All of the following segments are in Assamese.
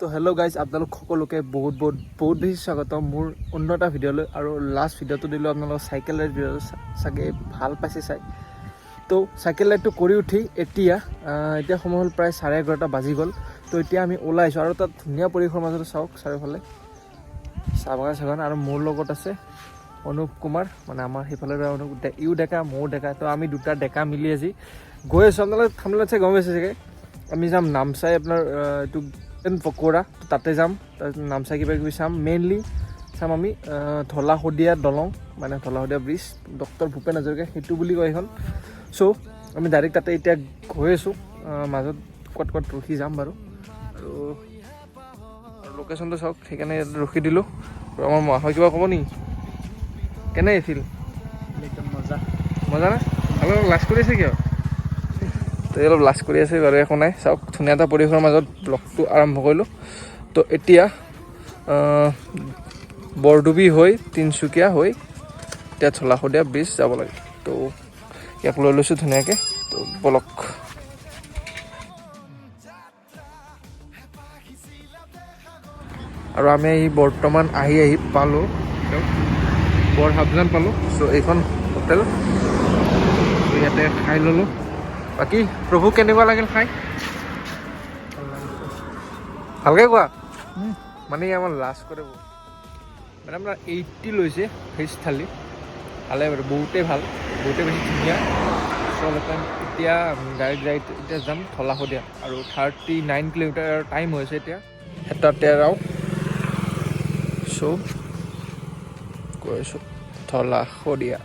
তো হেল্ল' গাইজ, আপোনালোক সকলোকে বহুত বহুত বহুত বেছি স্বাগতম মোৰ অন্য এটা ভিডিঅ'লৈ। আৰু লাষ্ট ভিডিঅ'টো দিলোঁ আপোনালোকৰ চাইকেল ৰাইড ভিডিঅ'টো, চাগে ভাল পাইছে চাই। তো চাইকেল ৰাইডটো কৰি উঠি এতিয়া এতিয়া সময় হ'ল প্ৰায় 11:30 বাজি গ'ল। তো এতিয়া আমি ওলাই আহিছোঁ আৰু তাত ধুনীয়া পৰিৱেশৰ মাজত, চাওক চাৰিওফালে চাহ বাগান চাগান। আৰু মোৰ লগত আছে অনুপ কুমাৰ, মানে আমাৰ সেইফালৰ অনুপ, ইও ডেকা, ময়ো ডেকা। তো আমি দুটা ডেকা মিলি আজি গৈ আছোঁ। আপোনালোকে থামলে চাই গম পাইছে চাগে, আমি যাম নামচাই, আপোনাৰ এইটো পকৰা তাতে যাম। তাৰপিছত নামচাই কিবা কিবি চাম, মেইনলি চাম আমি ঢলা শদিয়া দলং, মানে ঢলা শদিয়া ব্ৰিজ, ডক্টৰ ভূপেন হাজৰিকা সেইটো বুলি কয় এইখন। চ' আমি ডাইৰেক্ট তাতে এতিয়া গৈ আছোঁ। মাজত ক'ত ক'ত ৰখি যাম বাৰু। আৰু লোকেশ্যনটো চাওক, সেইকাৰণে ইয়াত ৰখি দিলোঁ। আৰু আমাৰ মহাশয় কিবা ক'ব নেকি? কেনে ফিল? একদম মজা। মজা নে? অলপ লাজ কৰি আছে কিয়? তো এই অলপ লাজ কৰি আছে বাৰু, একো নাই। চাওক, ধুনীয়া এটা পৰিৱেশৰ মাজত ব্লগটো আৰম্ভ কৰিলোঁ। তো এতিয়া বৰডুবি হৈ তিনিচুকীয়া হৈ এতিয়া ঢলা শদিয়া ব্ৰিজ যাব লাগে। তো ইয়াক লৈ লৈছোঁ ধুনীয়াকৈ। তো বলক। আৰু আমি আহি বৰ্তমান আহি আহি পালোঁ, বৰ হাবজান পালোঁ। চ' এইখন হোটেল, তো ইয়াতে খাই ল'লোঁ। বাকী প্ৰভু, কেনেকুৱা লাগিল খাই? ভালকে কোৱা। মানে ই আমাৰ লাজ কৰে বহুত। মানে আপোনাৰ 80 লৈছে ভেজ থালি। ভালে বাৰু, বহুতেই ভাল, বহুতেই বেছি ধুনীয়া। চ' অলপমান এতিয়া ডাইৰেক্ট ডাইৰেক্ট এতিয়া যাম ঢলা শদিয়া। আৰু 39 কিলোমিটাৰ টাইম হৈছে এতিয়া 1:13। চ' গৈ আছোঁ ঢলা শদিয়া।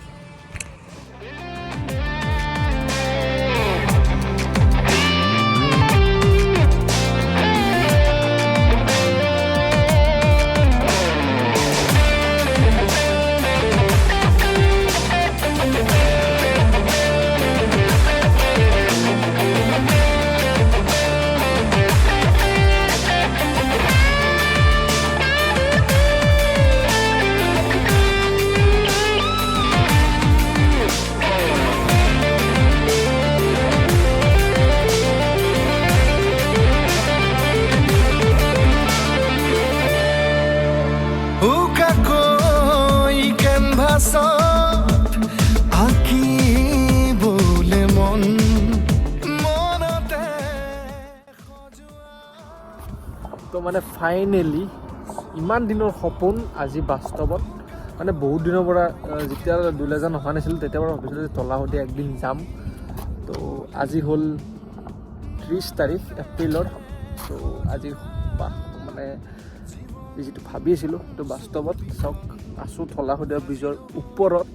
উকাকৈ কেনভাছত আঁকিবলে মন মনতে। তো মানে ফাইনেলি ইমান দিনৰ সপোন আজি বাস্তৱত। মানে বহুত দিনৰ পৰা, যেতিয়া দুলীয়াজান অহা নাছিল, তেতিয়াৰ পৰা ভাবিছিলোঁ যে ঢলা শদিয়া একদিন যাম। তো আজি হ'ল 30 তাৰিখ এপ্ৰিলৰ। তো আজি মানে যিটো ভাবি আছিলোঁ সেইটো বাস্তৱত। চাওক, আছোঁ ঢলা শদিয়া ব্ৰিজৰ ওপৰত,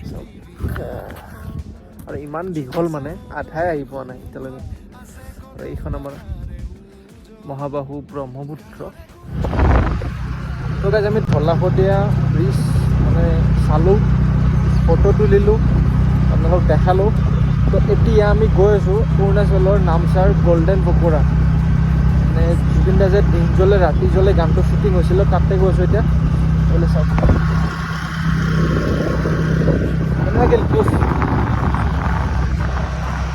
চাওক। আৰু ইমান দীঘল, মানে আধাই আহি পোৱা নাই এতিয়ালৈকে। আৰু এইখন আমাৰ মহাবাহু ব্ৰহ্মপুত্ৰ। তো গাইজ, আমি ঢলা শদিয়া ব্ৰিজ মানে চালোঁ, ফটো তুলিলোঁ, আপোনালোকক দেখালোঁ। তো এতিয়া আমি গৈ আছোঁ অৰুণাচলৰ নামচাৰ গল্ডেন পকোৰা, মানে জুবিন দা যে দিন জ্বলে ৰাতি জ্বলে গানটো শ্বুটিং হৈছিলে, তাতে গৈ আছোঁ এতিয়া। বোলে চাওক, কেনে লাগিল?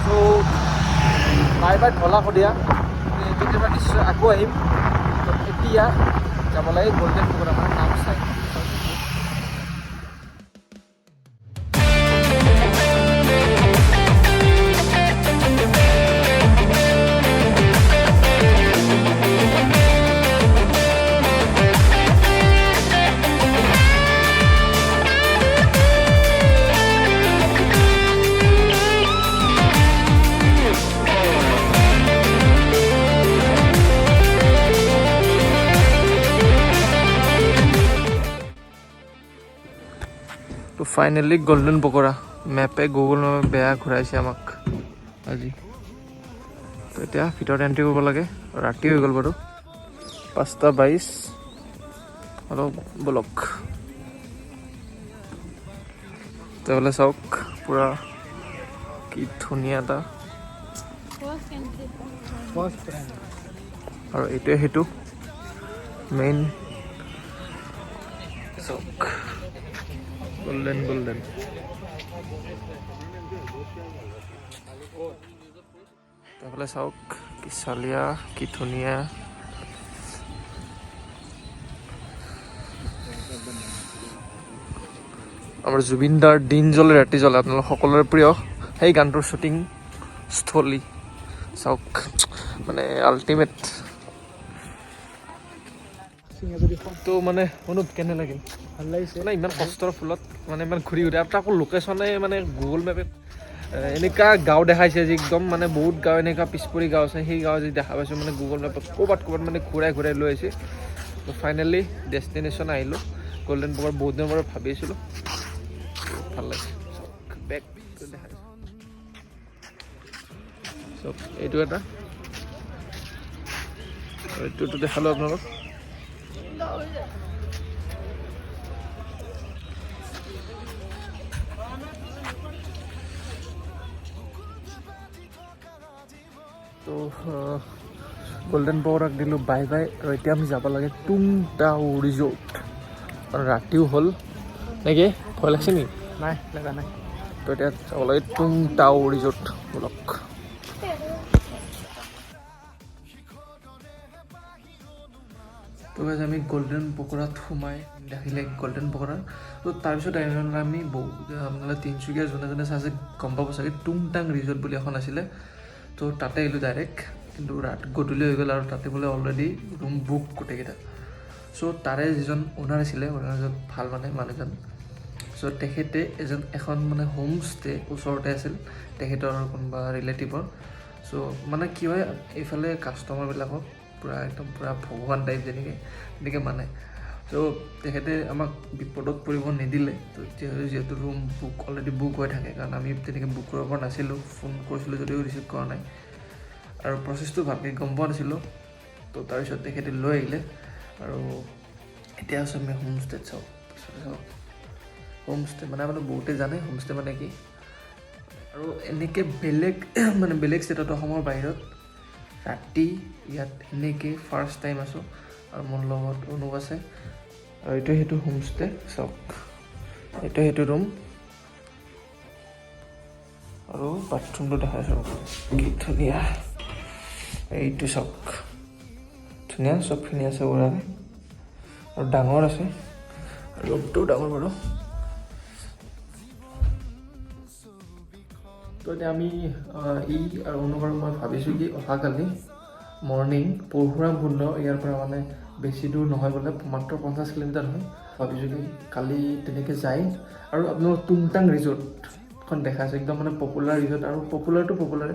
চ' বাই বাই ঢলা শদিয়া, কেতিয়াবা নিশ্চয় আকৌ আহিম। তো এতিয়া যাব লাগে গল্ডেন পকোৰা, মানে নামচাই। তো ফাইনেলি গল্ডেন পকৰা। মেপে, গুগল মেপে বেয়া ঘূৰাইছে আমাক আজি। তো এতিয়া ভিতৰত এণ্ট্ৰি কৰিব লাগে। ৰাতি হৈ গ'ল বাৰু, 5:22। অলপ বলক। তেওঁলে চাওক, পূৰা কি ধুনীয়া এটা। আৰু এইটোৱে সেইটো মেইন, চাওক, গল্ডেন গল্ডেন। তাৰফালে চাওক। কি চালিয়া, কি ধুনীয়া। আমাৰ জুবিনদাৰ "দিন জ্বলে ৰাতি জ্বলে", আপোনালোক সকলোৰে প্ৰিয় সেই গানটোৰ শ্বুটিং স্থলী। চাওক, মানে আল্টিমেট। তো মানে অনুপ, কেনে লাগিল? ভাল লাগিছে। মানে ইমান কষ্টৰ ফলত, মানে ইমান ঘূৰি ঘূৰি আৰু তাকো লোকেশ্যনে মানে গুগল মেপে এনেকুৱা গাঁও দেখাইছে যে একদম মানে বহুত গাঁও এনেকুৱা পিছপৰি গাঁও আছে। সেই গাঁও যি দেখা পাইছোঁ, মানে গুগল মেপত ক'ৰবাত ক'ৰবাত মানে ঘূৰাই ঘূৰাই লৈ আহিছে। তো ফাইনেলি ডেষ্টিনেশ্যন আহিলোঁ, গল্ডেন পকৰা। বহুত দিনৰ পৰা ভাবি আছিলোঁ। ভাল লাগিছে। বেক দেখাইছোঁ। চব এইটো এটা আৰু এইটোতো দেখালোঁ আপোনালোক। তো গল্ডেন পকৰাক দিলোঁ বাই বাই আৰু এতিয়া আমি যাব লাগে টুংটাও ৰিজৰ্ট আৰু ৰাতিও হ'ল নেকি? ভয় লাগছে নেকি? নাই লগা নাই। তো এতিয়া যাব লাগে টুংটাও ৰিজৰ্ট, বলক। তো guys, আমি গল্ডেন পকৰাত সোমাই দেখিলে গল্ডেন পকৰা। তো তাৰপিছত আহিলোঁ আমি বহুত আপোনালোকে তিনিচুকীয়া যোনে যোনে চাইছে গম পাব চাগে, টুংটাং ৰিজৰ্ট বুলি এখন আছিলে। তো তাতে আহিলোঁ ডাইৰেক্ট, কিন্তু ৰাত গধূলি হৈ গ'ল আৰু তাতে বোলে অলৰেডি ৰুম বুক গোটেইকেইটা। চ' তাৰে যিজন অ'নাৰ আছিলে, অ'নাৰজন ভাল মানে মানুহজন। চ' তেখেতে এখন মানে হোমষ্টে ওচৰতে আছিল তেখেতৰ কোনোবা ৰিলেটিভৰ। চ' মানে কি হয়, এইফালে কাষ্টমাৰবিলাকক পূৰা একদম পূৰা ভগৱান টাইপ যেনেকৈ তেনেকৈ মানে। চ' তেখেতে আমাক বিপদত পৰিব নিদিলে। তো যিহেতু ৰুম অলৰেডি বুক হৈ থাকে, কাৰণ আমি তেনেকৈ বুক কৰিব পৰা নাছিলোঁ, ফোন কৰিছিলোঁ যদিও ৰিচিভ কৰা নাই আৰু প্ৰচেছটো ভালকৈ গম পোৱা নাছিলোঁ। তো তাৰপিছত তেখেতে লৈ আহিলে আৰু এতিয়া আছোঁ আমি হোমষ্টেত। চাওক, পিছতে চাওক, হোমষ্টে মানে আপোনাৰ বহুতে জানে হোমষ্টে মানে কি। আৰু এনেকৈ বেলেগ মানে বেলেগ ষ্টেটত, অসমৰ বাহিৰত ৰাতি ইয়াত এনেকৈ ফাৰ্ষ্ট টাইম আছোঁ আৰু মোৰ লগত অনুপ আছে। আৰু এইটো সেইটো হোমষ্টে, চাওক, এইটো সেইটো ৰুম আৰু বাথৰুমটো দেখাইছোঁ, কি ধুনীয়া। এইটো চাওক, ধুনীয়া, চবখিনি আছে ওৰালে আৰু ডাঙৰ আছে ৰুমটোও ডাঙৰ বাৰু। তো এতিয়া আমি ই আৰু অনুপ আৰু মই ভাবিছোঁ কি অহাকালি মৰ্ণিং পৰশুৰাম কুণ্ড, ইয়াৰ পৰা মানে বেছি দূৰ নহয় বোলে, মাত্ৰ 50 কিলোমিটাৰ হয়। ভাবিছোঁ কি কালি তেনেকৈ যায় আৰু আপোনালোক টুংটাং ৰিজৰ্টখন দেখাইছে, একদম মানে পপুলাৰ ৰিজৰ্ট আৰু পপুলাৰটো পপুলাৰ,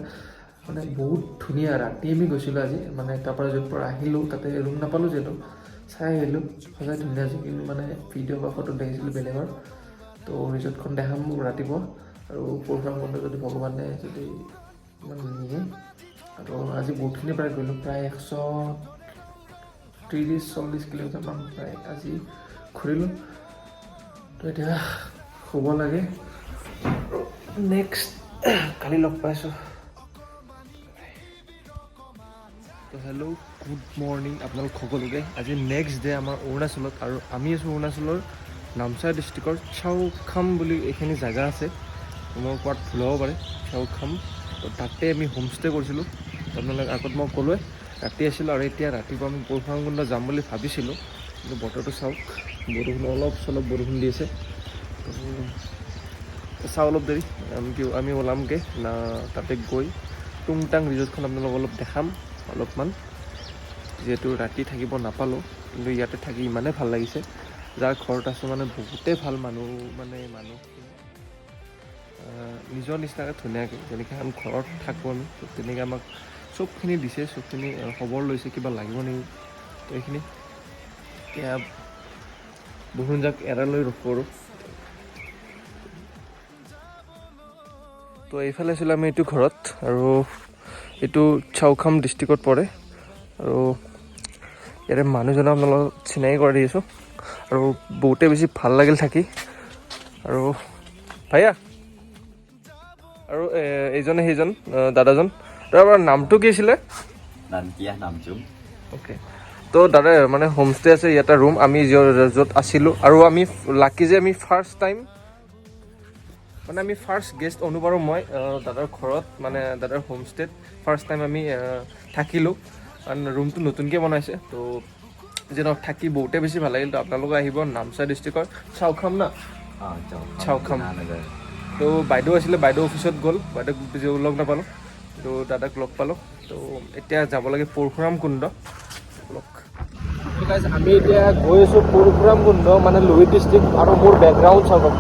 মানে বহুত ধুনীয়া। ৰাতি আমি গৈছিলোঁ আজি, মানে তাৰপৰা য'ত পৰা আহিলোঁ তাতে ৰুম নাপালোঁ যিহেতু, চাই আহিলোঁ। সঁচাই ধুনীয়া, যিখিনি মানে ভিডিঅ' বা ফটো দেখিছিলোঁ বেলেগৰ। তো ৰিজৰ্টখন দেখাম ৰাতিপুৱা আৰু পৰশুৰাম কুণ্ড যদি ভগৱানে যদি মানে নিয়ে। আৰু আজি বহুতখিনি প্ৰায় গ'লোঁ, প্ৰায় 130-40 কিলোমিটাৰমান প্ৰায় আজি ঘূৰিলোঁ। তো এতিয়া শুব লাগে আৰু নেক্সট কালি লগ পাইছোঁ। তো হেল্ল', গুড মৰ্ণিং আপোনালোক সকলোকে। আজি নেক্সট ডে আমাৰ অৰুণাচলত আৰু আমি আছোঁ অৰুণাচলৰ নামচাই ডিষ্ট্ৰিক্টৰ চাউখাম বুলি এইখিনি জেগা আছে। মই কোৱাত ভুল হ'ব পাৰে, চাউখাম। তো তাতে আমি হোমষ্টে কৰিছিলোঁ। আপোনালোক আগত মই ক'লোৱে, ৰাতি আছিলোঁ আৰু এতিয়া ৰাতিপুৱা আমি পৰশুৰামকুণ্ড যাম বুলি ভাবিছিলোঁ, কিন্তু বতৰটো চাওক, বৰষুণ অলপ চলপ বৰষুণ দি আছে। তো চাওঁ অলপ দেৰি আমি কি আমি ওলামগৈ না তাতে গৈ টুংটাং ৰিজৰ্টখন আপোনালোকক অলপ দেখাম অলপমান। যিহেতু ৰাতি থাকিব নাপালোঁ, কিন্তু ইয়াতে থাকি ইমানেই ভাল লাগিছে। যাৰ ঘৰত আছোঁ মানে বহুতেই ভাল মানুহ, মানে মানুহখিনি নিজৰ নিচিনাকৈ ধুনীয়াকৈ যেনেকৈ আমি ঘৰত থাকোঁ আমি, তো তেনেকৈ আমাক চবখিনি দিছে, চবখিনি খবৰ লৈছে কিবা লাগিব নেকি। তো এইখিনি এতিয়া বৰষুণজাক এৰালৈ ৰখোঁ আৰু। তো এইফালে আছিলোঁ আমি এইটো ঘৰত আৰু এইটো চাউখাম ডিষ্ট্ৰিক্টত পৰে আৰু ইয়াৰে মানুহজনক আপোনালোকক চিনাকি কৰাই দি আছোঁ আৰু বহুতেই বেছি ভাল লাগিল থাকি। আৰু ভাইয়া আৰু এইজনে সেইজন দাদাজন। দাদা, আপোনাৰ নামটো কি আছিলে? নানকিয়া নামচুং। অ'কে, তো দাদা মানে হোমষ্টে আছে ইয়াতে ৰুম, আমি য'ত আছিলোঁ আৰু আমি লাকি যে আমি ফাৰ্ষ্ট টাইম মানে আমি ফাৰ্ষ্ট গেষ্ট অনুপ আৰু মই দাদাৰ ঘৰত, মানে দাদাৰ হোমষ্টেত ফাৰ্ষ্ট টাইম আমি থাকিলোঁ, কাৰণ ৰুমটো নতুনকৈ বনাইছে। তো যেন থাকি বহুতেই বেছি ভাল লাগিল। তো আপোনালোকে আহিব নামচাই ডিষ্ট্ৰিক্টৰ চাউখাম না? অঁ। চাওখাম। নগৰ। তো বাইদেউ আছিলে, বাইদেউ অফিচত গ'ল, বাইদেউক বেছি লগ নাপালোঁ, তো দাদাক লগ পালোঁ। তো এতিয়া যাব লাগে পৰশুৰাম কুণ্ড। লগ আমি এতিয়া গৈ আছোঁ পৰশুৰাম কুণ্ড, মানে লোহিত ডিষ্ট্ৰিক্ট। আৰু মোৰ বেকগ্ৰাউণ্ড চাওক।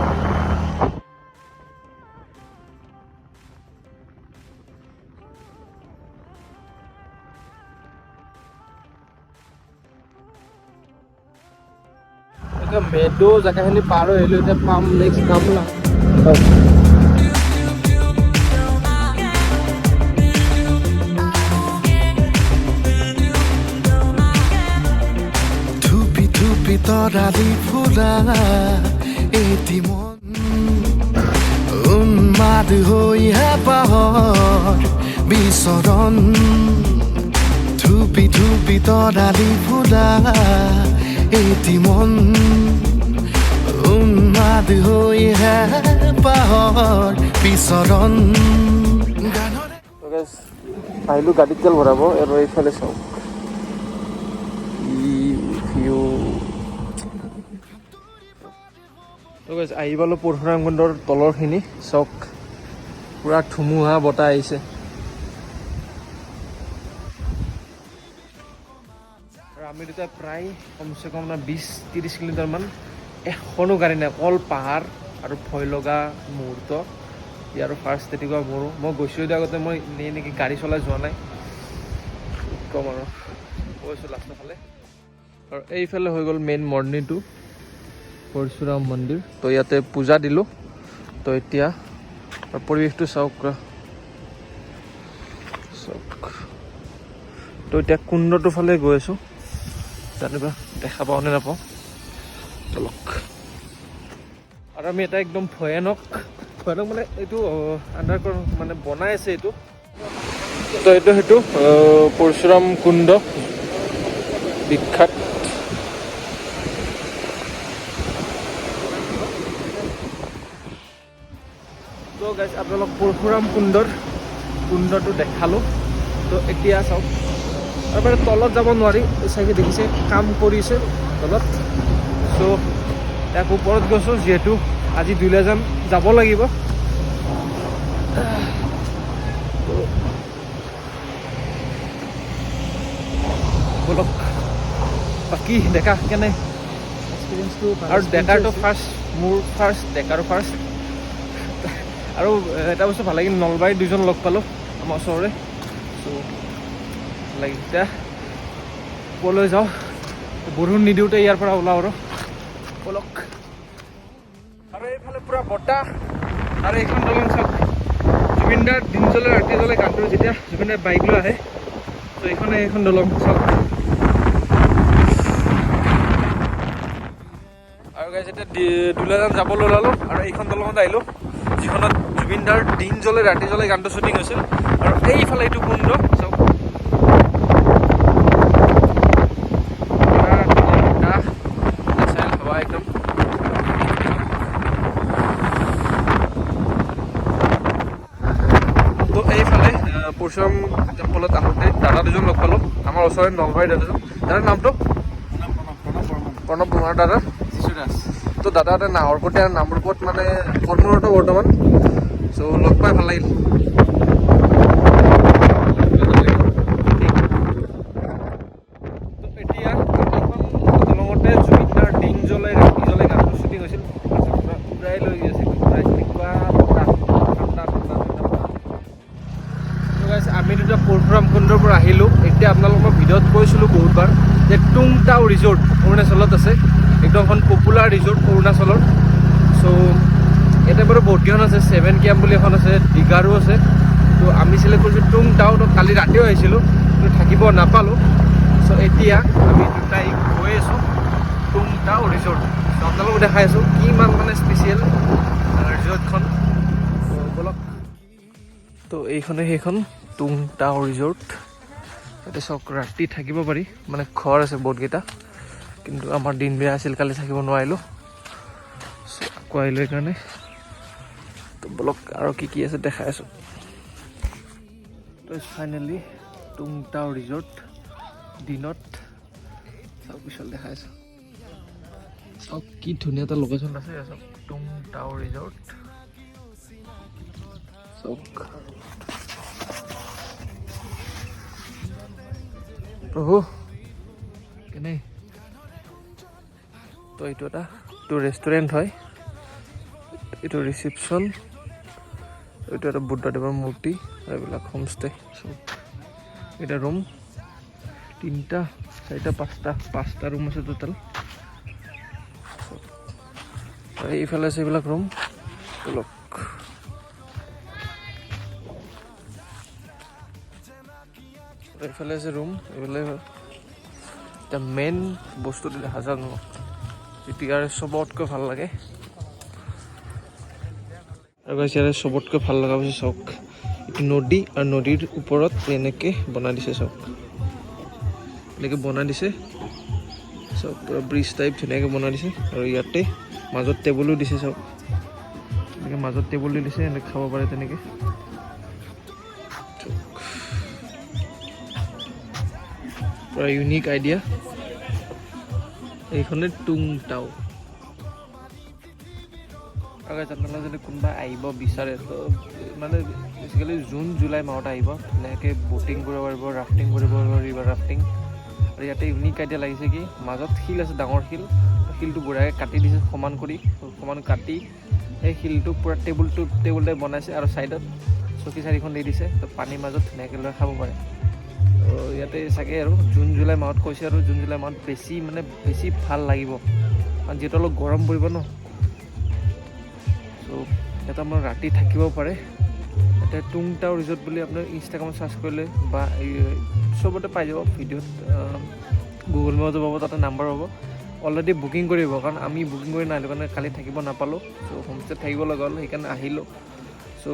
এতিয়া মেডো জেগাখিনি পাৰ হৈ আহিলোঁ, এতিয়া পাম নেক্সট গামলা। থুপি থুপি তৰালি ফুৰা এটি মন উন্মাদ হৈ হেঁপাহৰ বিচৰণ। থুপি থুপি তৰালি ফুৰা এটি মন উন্মাদ হৈ হেঁপাহৰ বিচৰণ গানৰে তো guys, আহিলোঁ গাড়ীত তেল ভৰাব। আৰু এইফালে চাওক কি ভিউ। তো guys, আহি পালোঁ পৰশুৰাম কুণ্ডৰ তলৰখিনি। চাওক, পূৰা ধুমুহা বতাহ আহিছে। আৰু আমি দুটা প্ৰায় কমচে কম না 20-30 কিলোমিটাৰমান এখনো গাড়ী নাই, অকল পাহাৰ আৰু ভয় লগা মুহূৰ্ত। ইয়াৰো ফাৰ্ষ্ট তেনেকুৱা মোৰো। মই গৈছোঁ যদিও আগতে মই এনেই এনেকৈ গাড়ী চলাই যোৱা নাই। কি ক'ম আৰু, গৈছোঁ লাষ্টৰ ফালে। আৰু এইফালে হৈ গ'ল মেইন মন্দিৰটো, পৰশুৰাম মন্দিৰ। তো ইয়াতে পূজা দিলোঁ। তো এতিয়া আৰু পৰিৱেশটো চাওক পুৰা। চাওক। তো এতিয়া কুণ্ডটোৰ ফালে গৈ আছোঁ, জানিবা দেখা পাওঁ নে নাপাওঁ। চলক। আৰু আমি এটা একদম ভয়ানক, ভয়ানক মানে এইটো আণ্ডাৰ মানে বনাই আছে এইটো। তো এইটো সেইটো পৰশুৰাম কুণ্ড বিখ্যাত। তো গাইজ, আপোনালোক পৰশুৰাম কুণ্ডৰ কুণ্ডটো দেখালোঁ। তো এতিয়া চাওক, আৰু মানে তলত যাব নোৱাৰি, চাগে দেখিছে কাম কৰিছে তলত। চ' ইয়াক ওপৰত গৈছোঁ, যিহেতু আজি দুলীয়াজান যাব লাগিব। তো ব'লক। বাকী ডেকা কেনে? এক্সপিৰিয়েঞ্চটো? আৰু ডেকাৰটো ফাৰ্ষ্ট, মোৰ ফাৰ্ষ্ট, ডেকাৰো ফাৰ্ষ্ট। আৰু এটা বস্তু ভাল লাগিল, নলবাৰীৰ দুজন লগ পালোঁ আমাৰ ওচৰৰে। চ' ভাল লাগিল। এতিয়া ওপৰলৈ যাওঁ, বৰষুণ নিদিওঁতে ইয়াৰ পৰা ওলাওঁ আৰু ব'লক। আৰু এইফালে পূৰা বতাহ। আৰু এইখন দলং চাওক, জুবিনদাৰ দিন জ্বলে ৰাতি জ্বলে গানটো যেতিয়া জুবিনদাৰ বাইক লৈ আহে, ত' এইখনে এইখন দলং চাওক। আৰু গাইজ, এতিয়া দুলীয়াজান যাবলৈ ওলালোঁ আৰু এইখন দলঙত আহিলোঁ, যিখনত জুবিনদাৰ দিন জ্বলে ৰাতি জ্বলে গানটো শ্বুটিং হৈছিল। আৰু এইফালে এইটো কুণ্ড চাওক। পুৰা ধুনীয়া বতাহ, নেচাৰেল হাৱা একদম। তো এইফালে পৰশুৰাম টেম্পলত আহোঁতে দাদা দুজন লগ পালোঁ, আমাৰ ওচৰৰে নলবাৰীৰ দাদা দুজন। দাদাৰ নামটো? প্ৰণৱ বৰ্মন। দাদা? তো দাদা এটা নাহৰকটীয়া নামৰূপত মানে কৰ্মৰত বৰ্তমান। চ' লগ পাই ভাল লাগিল। তো এতিয়া এইখন দলঙতে জুবিনদাৰ দিন জ্বলে ৰাতি জ্বলে গানটো শ্বুটিং হৈছিল। পূৰা উৰাই লৈ গৈছে, উৰাই এনেকুৱা বতাহ, ঠাণ্ডা ঠাণ্ডা ঠাণ্ডা বতাহ। তো guys, আমি দুটা পৰশুৰাম কুণ্ডৰ পৰা আহিলোঁ। এতিয়া আপোনালোক মই ভিডিঅ'ত কৈছিলোঁ বহুতবাৰ যে টুংটাও ৰিজৰ্ট অৰুণাচলত আছে, একদম এখন পপুলাৰ ৰিজৰ্ট অৰুণাচলৰ। চ' ইয়াতে বাৰু বহুতকেইখন আছে, ছেভেন কেম বুলি এখন আছে, ডিগাৰো আছে। তো আমি চিলেক্ট কৰিছোঁ টুংটাও। তো কালি ৰাতিও আহিছিলোঁ, কিন্তু থাকিব নাপালোঁ। চ' এতিয়া আমি দুটাই গৈ আছোঁ টুংটাও ৰিজৰ্ট। চ' আপোনালোকক দেখাই আছোঁ কিমান মানে স্পেচিয়েল ৰিজৰ্টখন। তো ব'লক। তো এইখনে সেইখন টুংটাও ৰিজৰ্ট। ইয়াতে চাওক, ৰাতি থাকিব পাৰি, মানে ঘৰ আছে বহুতকেইটা, কিন্তু আমাৰ দিন বেয়া আছিল কালি, থাকিব নোৱাৰিলোঁ। চ' আকৌ আহিলোঁ সেইকাৰণে। তো বলক, আৰু কি কি আছে দেখাই আছোঁ। তো ফাইনেলি টুংটাও ৰিজৰ্ট দিনত চাওক, পিছত দেখাই আছোঁ। চাওক, কি ধুনীয়া এটা লোকেশ্যন আছে। চাওক, টুংটাও ৰিজৰ্ট চাওক। প্ৰভু কেনে। তো এইটো এটা এইটো ৰেষ্টুৰেণ্ট হয়, এইটো ৰিচিপশ্যন, এইটো এটা বুদ্ধদেৱৰ মূৰ্তি আৰু এইবিলাক হোমষ্টে। চব এটা ৰুম, তিনিটা, চাৰিটা, পাঁচটা, পাঁচটা ৰুম আছে টোটেল। আৰু এইফালে আছে এইবিলাক ৰুম। বলক। এইফালে আছে ৰুম, এইফালে। এতিয়া মেইন বস্তুটো দেখা যাওক মোক, যিটো ইয়াৰে চবতকৈ ভাল লাগে। আৰু guys, ইয়াৰে চবতকৈ ভাল লগা বস্তু চাওক, এইটো নদী আৰু নদীৰ ওপৰত এনেকৈ বনাই দিছে। চাওক, এনেকৈ বনাই দিছে। চাওক, পূৰা ব্ৰিজ টাইপ ধুনীয়াকৈ বনাই দিছে। আৰু ইয়াতে মাজত টেবুলো দিছে। চাওক, এনেকৈ মাজত টেবুল দি দিছে, এনেকৈ খাব পাৰে তেনেকৈ। চাওক, পূৰা ইউনিক আইডিয়া। এইখনে টুং টাও। আৰু guys, আপোনালোকে যদি কোনোবা আহিব বিচাৰে, তো মানে বেচিকেলি জুন জুলাই মাহত আহিব, ধুনীয়াকৈ ব'টিং কৰিব পাৰিব, ৰাফটিং কৰিব পাৰিব, ৰিভাৰ ৰাফটিং। আৰু ইয়াতে ইউনিক আইডিয়া লাগিছে কি, মাজত শিল আছে, ডাঙৰ শিল। শিলটো বঢ়িয়াকৈ কাটি দিছে, সমান কৰি, সমান কাটি সেই শিলটো পূৰা টেবুলটো টেবুল টাইপ বনাইছে আৰু ছাইডত চকী চাৰিখন দি দিছে। তো পানীৰ মাজত ধুনীয়াকৈ লৈ খাব পাৰে। তো ইয়াতে চাগে আৰু জুন জুলাই মাহত কৈছে, আৰু জুন জুলাই মাহত বেছি মানে বেছি ভাল লাগিব, কাৰণ যিহেতু অলপ গৰম পৰিব ন। চ' ইয়াতে আপোনাৰ ৰাতি থাকিব পাৰে। ইয়াতে টুংটাও ৰিজৰ্ট বুলি আপোনাৰ ইনষ্টাগ্ৰামত চাৰ্চ কৰিলে বা এই চবতে পাই যাব। ভিডিঅ'ত গুগল মেপতো পাব, তাতে নাম্বাৰ পাব। অলৰেডি বুকিং কৰিব, কাৰণ আমি বুকিং কৰি নাহিলোঁ কাৰণে কালি থাকিব নাপালোঁ। চ' হোমষ্টেত থাকিব লগা হ'ল, সেইকাৰণে আহিলোঁ। চ'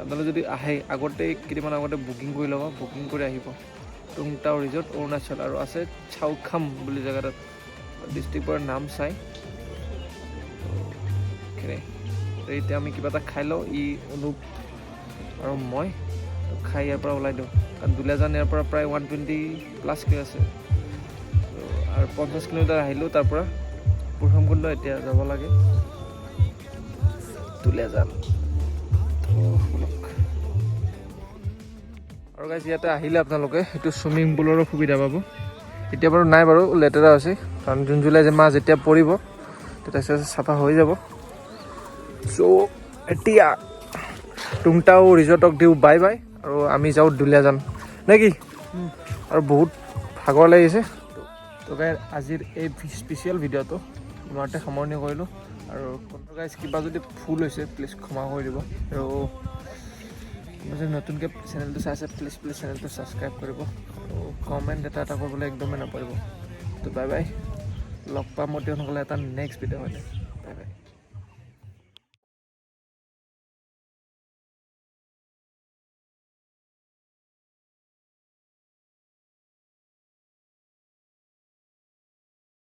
আপোনালোকে যদি আহে, আগতে কেইদিনমান আগতে বুকিং কৰি ল'ব, বুকিং কৰি আহিব। টুংটাও ৰিজৰ্ট, অৰুণাচল, আৰু আছে চাউখাম বুলি জেগা এটাত, ডিষ্ট্ৰিক্টৰ নাম চাই সেইখিনি। তো এতিয়া আমি কিবা এটা খাই লওঁ, ই অনুপ আৰু মই। তো খাই ইয়াৰ পৰা ওলাই দিওঁ, কাৰণ দুলীয়াজান ইয়াৰ পৰা প্ৰায় 120 প্লাছ কে আছে। তো আৰু 50 কিলোমিটাৰ আহিলোঁ তাৰ পৰা পৰশুৰামকুণ্ড, এতিয়া যাব লাগে দুলীয়াজান। তো ব'লক। আৰু গাইজ, ইয়াতে আহিলে আপোনালোকে সেইটো চুইমিং পুলৰো সুবিধা পাব। এতিয়া বাৰু নাই বাৰু, লেতেৰা হৈছে, কাৰণ জুন জুলাই যে মাহ যেতিয়া পৰিব তেতিয়া চাফা হৈ যাব। চ' এতিয়া টুংটাও ৰিজৰ্টক দিওঁ বাই বাই আৰু আমি যাওঁ দুলীয়াজান, নে কি? আৰু বহুত ভাগৰ লাগিছে। তো গাইজ, আজিৰ এই স্পেচিয়েল ভিডিঅ'টো ইমানতে সামৰণি কৰিলোঁ। আৰু গাইজ, কিবা যদি ভুল হৈছে, প্লিজ ক্ষমা কৰি দিব। আৰু কোনোবা যদি নতুনকৈ চেনেলটো চাই আছে, প্লিজ প্লিজ চেনেলটো ছাবস্ক্ৰাইব কৰিব আৰু কমেণ্ট এটা এটা কৰিবলৈ একদমেই নাপাহৰিব। তো বাই বাই, লগ পাম অতি সোনকালে এটা নেক্সট ভিডিঅ' হ'লে। Bye bye.